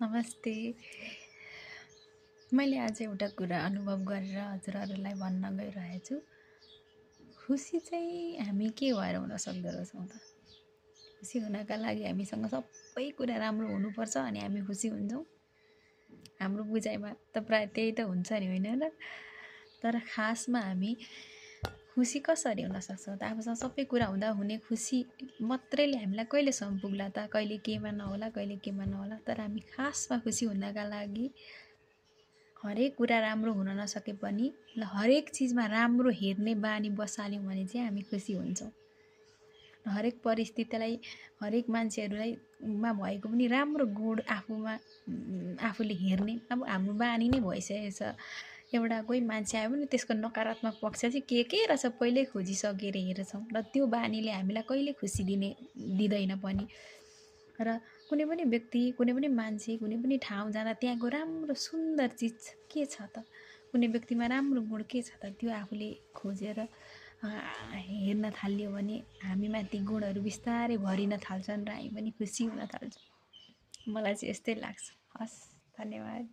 नमस्ते। मैले आज एउटा कुरा अनुभव गरेर हजुरहरूलाई भन्न गइरहेछु। खुसी चाहिँ हामी के भएर हुन सक्दो रहेछौँ त? खुसी हुनका लागि हामीसँग सबै कुरा राम्रो हुनुपर्छ अनि हामी खुसी हुन्छौँ। हाम्रो बुझाइमा त प्राय त्यही त हुन्छ नि, होइन र? तर खासमा हामी खुसी कसरी हुन सक्छौँ त? आफूसँग सबै कुरा हुँदा हुने खुसी मात्रैले हामीलाई कहिलेसम्म पुग्ला त? कहिले केमा नहोला, कहिले केमा नहोला। तर हामी खासमा खुसी हुनका लागि हरेक कुरा राम्रो हुन नसके पनि हरेक चिजमा राम्रो हेर्ने बानी बसाल्यौँ भने चाहिँ हामी खुसी हुन्छौँ। हरेक परिस्थितिलाई, हरेक मान्छेहरूलाई मा भएको पनि राम्रो गुण आफूले हेर्ने अब हाम्रो बानी नै भइसकेको छ। एउटा कोही मान्छे आयो भने त्यसको नकारात्मक पक्ष चाहिँ के रहेछ पहिल्यै खोजिसकेर हेर्छौँ र त्यो बानीले हामीलाई कहिले खुसी दिँदैन पनि। र कुनै पनि व्यक्ति, कुनै पनि मान्छे, कुनै पनि ठाउँ जाँदा त्यहाँको राम्रो सुन्दर चिज के छ त? कुनै व्यक्तिमा राम्रो गुण के छ त? त्यो आफूले खोजेर हेर्न थाल्यो भने हामीमा ती गुणहरू बिस्तारै भरिन थाल्छन् र हामी पनि खुसी हुन थाल्छौँ। मलाई चाहिँ यस्तै लाग्छ। हस्, धन्यवाद।